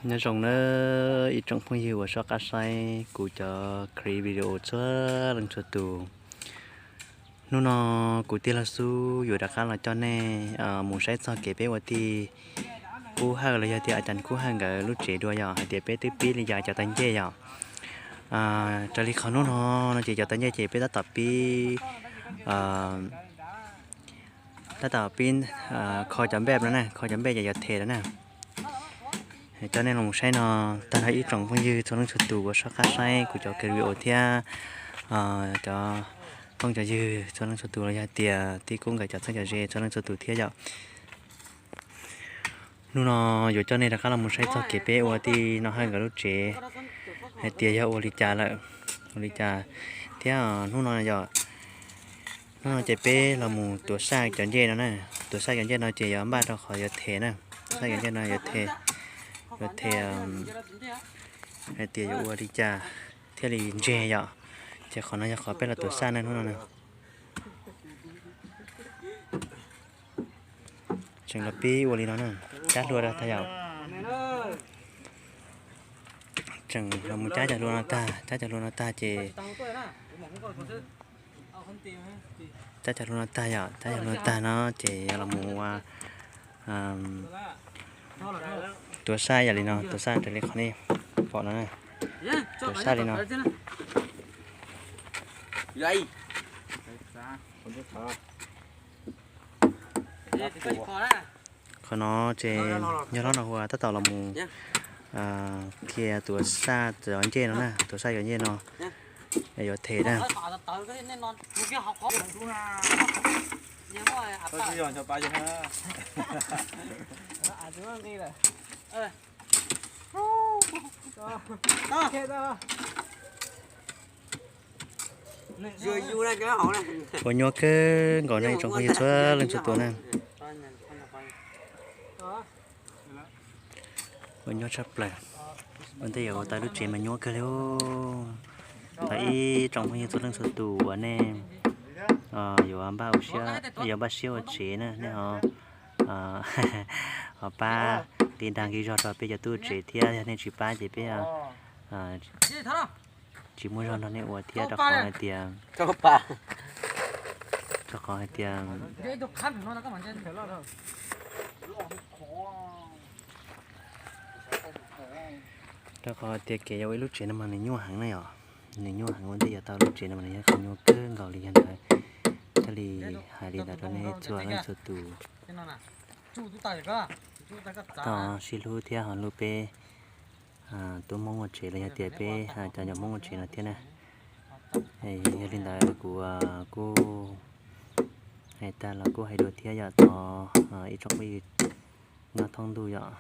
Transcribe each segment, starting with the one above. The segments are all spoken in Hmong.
Nyob zoo na ib tsoom phooj ywg uas soj qab saib kuv cov clip video txhua leej txhua tus. Hnub no kuv tij laug Xub yuav rov qab los coj nej mus saib txog kev peb ua tij Kub Hawj los yog tias a cas Kub Hawj nkawd lub tsev dua yom, hais tias peb twb pib li cas cov tag ncej yom. Raws li qhov hnub no no ces cov tag ncej ces peb tab tom pib, tab tom pib kho cov npej no na, kho cov npej ces yuav them no na. Coj nej los saib no, tag nrho ib tsoom phooj ywg txhua leej txhua tus uas soj qab saib kuv cov clip video thiab cov phooj cov ywg txhua leej txhua tus los yog tias tij Kub nkawd cov txheeb cov ze txhua leej txhua tus thiab yom. Hnub no yuav coj nej rov qab los mus saib txog kev peb ua tij Nom Hawj nkawd lub tsev hais tias yog ua li cas lawm, ua li cas thiab hnub no yom. Hnub no ces peb los mus tuav saj cov ncej no na, tuav saj cov ncej no ces yuav npaj rau qhov yuav them na, tuav saj cov ncej no yuav them, yuav them hais tias yuav ua li cas thiaj li ntseg yom. Ces qhov no yog qhov peb los tuav saj na hnub no na. Tseem los pib ua li no na, cab hlua rau tag yom. Tseem los mus cab cov hlua no tag, cab cov hlua no tag ces, cab cov hlua no tag yom, cab cov hlua no tag no ces yuav los mus ua tuav saj yam li no, tuav saj raws li qhov nej pom no na. Tuav saj li no. Qhov no ces yog hlob Nom Hua tab tom los mus qhia tuav saj cov ncej no na, tuav saj cov ncej no yuav them na. Ua nyuaj kawg nkaus no ib tsoom phooj ywg txhua leej txhua tus na. Ua nyuaj tshaj plaws. Ua ntej yuav ua tau lub tsev mas nyuaj kawg li. Thov ib tsoom phooj ywg txhua leej txhua tus uas nej yuav npaj ua siab, yuav npaj siab ua tsev na, nej ho, ho pab nqi dag nqi zog rau peb cov tub tsev thiab, yog nej tsis pab ces peb tsis muaj zog nrog nej ua thiab, rau qhov hais tias, rau qhov hais tias rau qhov tias kev yuav ua ib lub tsev no mas nws nyuaj heev na yom. Nws nyuaj heev, ua ntej yuav tau lub tsev no mas nws yog qhov nyuaj kawg nkaus li yog ntawd. Thiaj li hais li ntawd rau nej txhua leej txhua tus tau sib hlub thiab ho hlub peb tub Hmoob ua tsev los yog tias peb cov nyuam Hmoob ua tsev no thiab na. Yog li ntawd kuv kuj hais tag los kuj hais dua thiab yom, thov ib tsoom phooj ywg nyob thoob ntuj yom,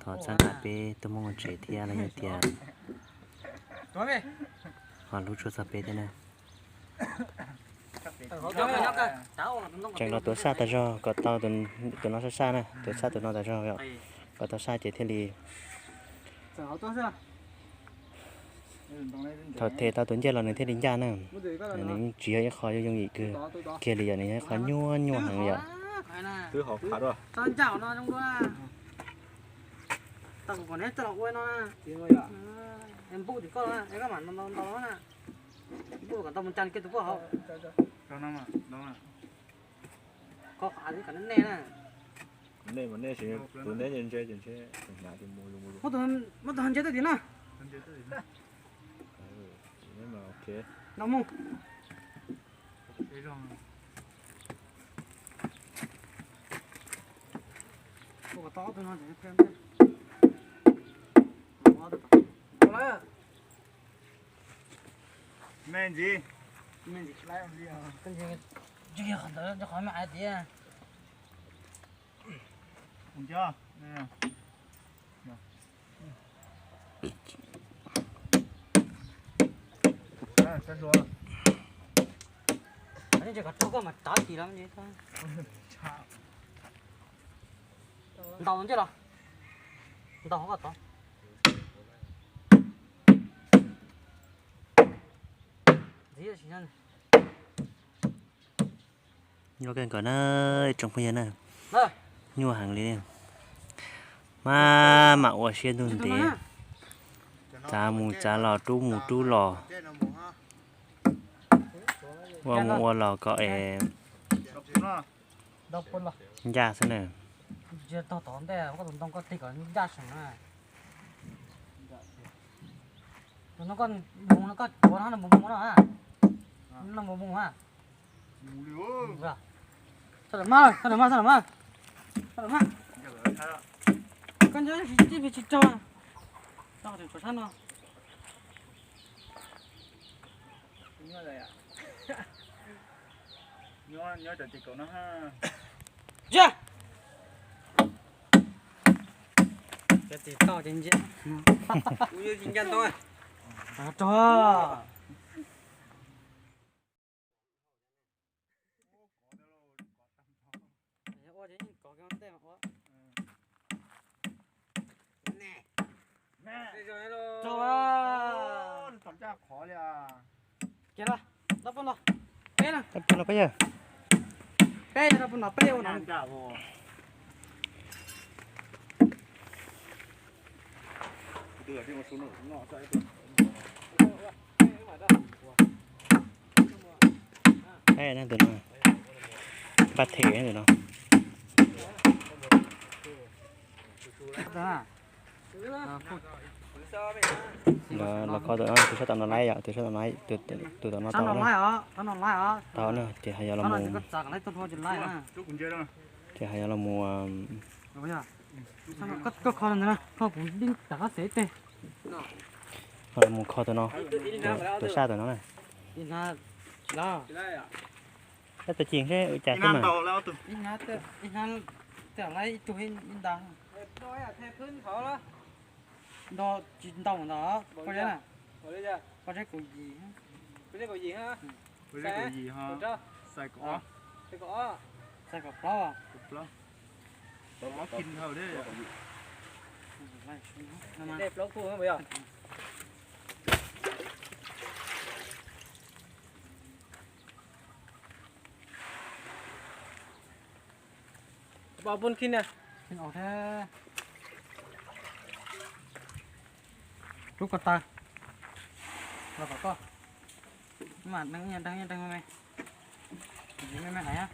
thov txhawb nqa peb tub Hmoob ua tsev thiab los yog tias ho hlub tshua txog peb thiab na. Tseem los tuav saj tas zog kom tau tus no saj saj na, tuav saj tus no tas zog kom tau saj ces thiaj li thaum them tau tus ncej los nws thiaj li ncaj na. Nws tsis yog ib qho yooj yooj yim kiag li yom, nws yog ib qho nyuaj nyuaj heev yom. Muab tus ho ntse tuaj tim no. No mus. Me ntxiv. Qhov ntawd qhov me ais tias. Koj mas tav kis los ntaus ntej los ntaus hauv koj tod. Ntxiv. Nyuaj kawg nkaus na, tsoom phooj ywg na. Nyuaj heev li. Mas mam ua siab ntuj ntev, txav mus txav los rub mus rub los, ua mus ua los kom es ncaj xwb na. Koj nyob tsis tsis tsis tsaug, tau tseem tshuav sab no. Nyob cov ces kaum no ha. Cov ces tau ces ntsia. Kuv yuav tsis ncaj ntau. Rog. Rog. Qhov li a. Kiag los, los pem no. Peb no. Los pem no peb yawg. Peb yawg los pem no peb ua no. Tus no npaj them tus no. Los kho tus no, tus sab tom no laib yom, tus sab tom no, tus tom no tau na. Tau na, ces ho yuav los mus, ces ho yuav los mus, ho los mus kho tus no, tus sab tom no na. Sab tus ci seb ua cas xwb mas. Nto tsis ntau ntau, koj zeb na, koj zeb kaum yim, koj zeb kaum yim, xais kaum ob, xais kaum plaub, plaub kis nthawm. Pab pun khib na. Rub ko taw los kom koj. Mas deev, deev, deev me, me, me hais.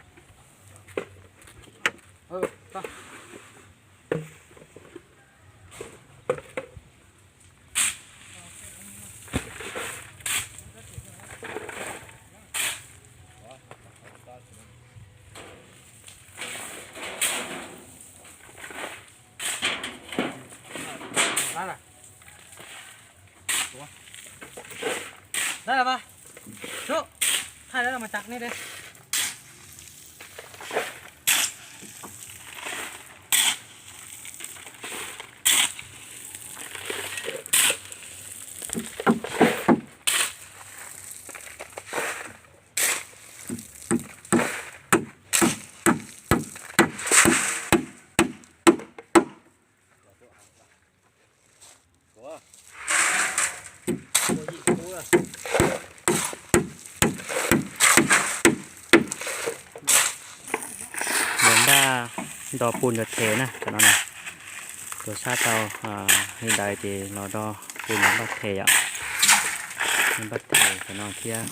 Lawv los mas, sub, thaij lawv los mas tsa nej de. Los npaj do pun yuav them na cov no na. Tuav sab tau li ntawd ces los do pun yuav npaj them yom. Npaj them cov no thiab.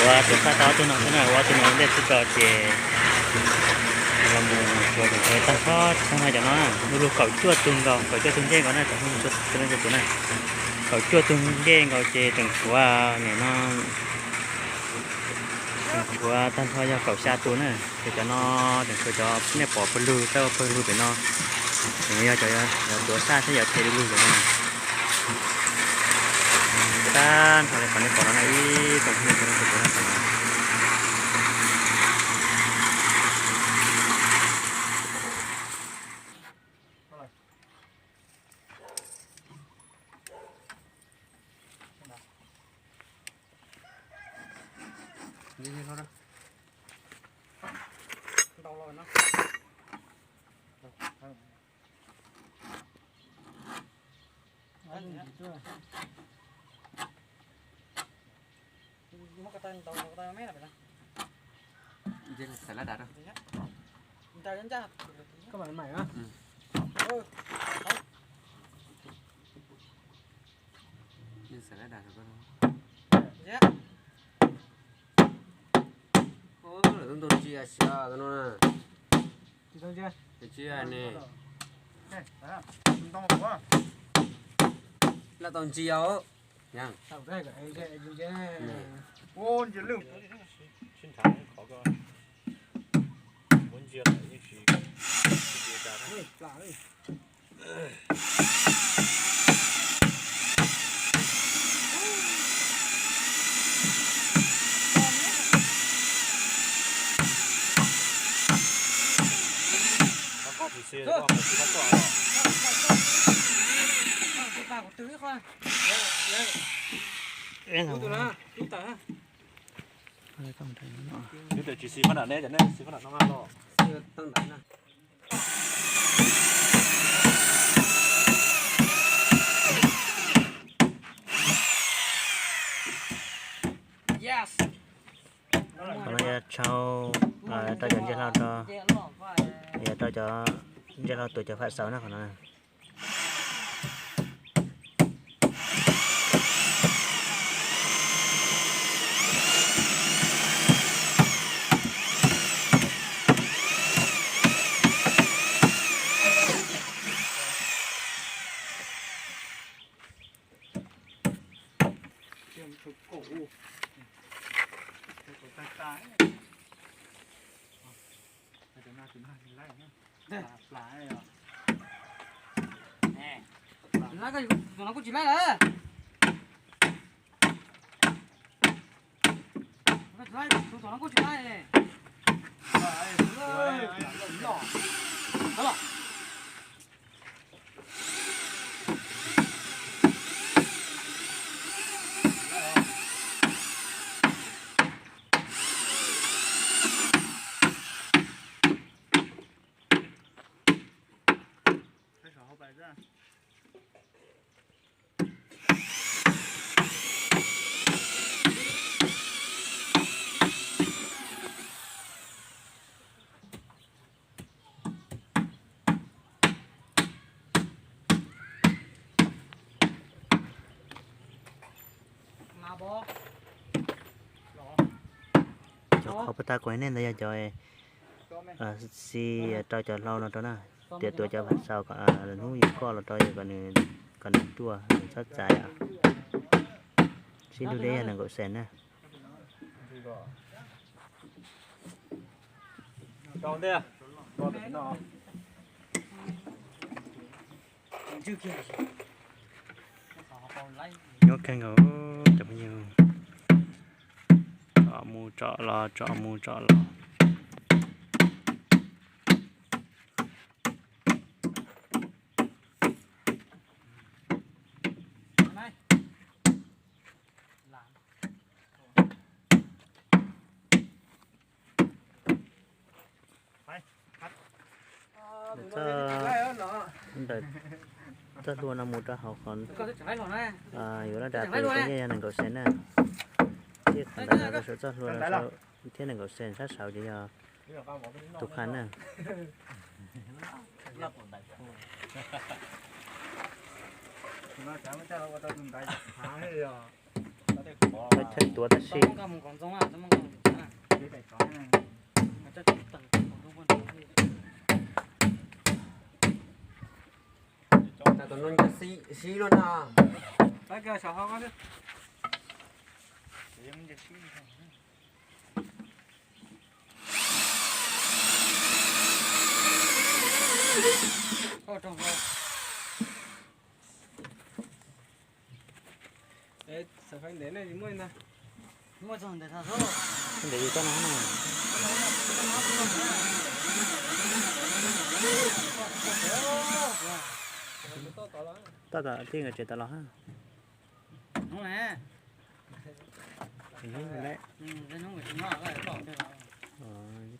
Ua tuav sab tau ob tug no xwb na, ua ob tug no ntej xwb tso ces los mus tuav tseem tshuav tag nrho tag nrho cov no, lu lug kaum cuaj tug nkaus, kaum cuaj tug ncej nkaus na, cov no cov tus na. Kaum cuaj tug ncej nkaus ces tseem tshuav nim no, tseem tshuav tag nrho yog kaum xya tus na. Ces cov no tseem tshuav cov nej pom pawg lug, tau pawg lug pem no, tseem yog cov yuav tuav sab thiab yuav them du lug cov no. Tag nrho li qhov nej pom no na ib tsoom phooj ywg sawv daws. Ntau los no. Muab ko taw ntaus ko taw me na. Xav lab dav rau. Koj mam maj na. Xav lab dav rau. Lawv tau ntoo ntsia siab no na. Ntsia ne. Lawv tau ntsia os. Twb tsis xis fab nram ne, cov nej xis fab nram no los. Qhov no yog tshau, rau cov ntsia hlau rau, yog rau cov ntsia hlau tuav cov fam xaus na qhov no. Tus no kuj tsis laij lawm. Tus no kuj tsis laij. Cov qhov puag ta kuv hais nej ntawd yog cov xi rau cov hlau no rau na, tias tuav cov fam xaus kom hnub yus koj los rau kom nws ruaj, nws txhob txav. Sib hlub deb yog nees nkaum xees na. Nyuaj kawg nkaus cov phooj ywg, tsom mus tsom los tsom mus tsom los. Ntawm txoj hlua no mus rau hauv qhov yuav laj dav pes yog nees nkaum xees na. Thiab qhov ntawd rau saum txoj hlua thiab nees nkaum xees sab saud ces yog tus qhas na. Chaw tuav tab sis Ntev yus toj no. Toj tom tij nkawd tsev tau los ha.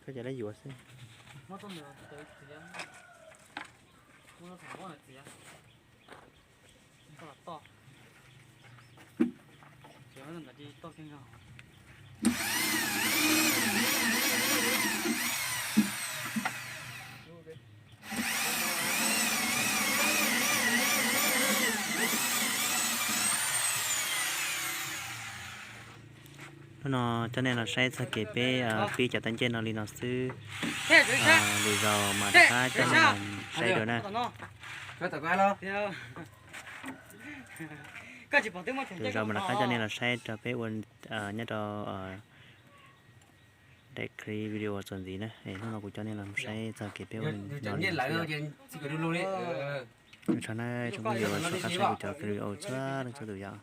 Koj ces lawv yuav xwb. Hnub no coj nej los saib txoj kev peb pib cov tau ncej no li no xwb. Lwm zaus mam rov qab coj nej los saib dua na. Lwm zaus mam rov qab coj nej los saib rau peb ua nyob rau daim clip video txuas ntxiv na. Hnub no kuv coj nej los saib txoj kev peb ua no li no xwb. Tsaug na tsoom phooj ywg uas soj qab saib kuv cov clip video txhua leej txhua tus yom.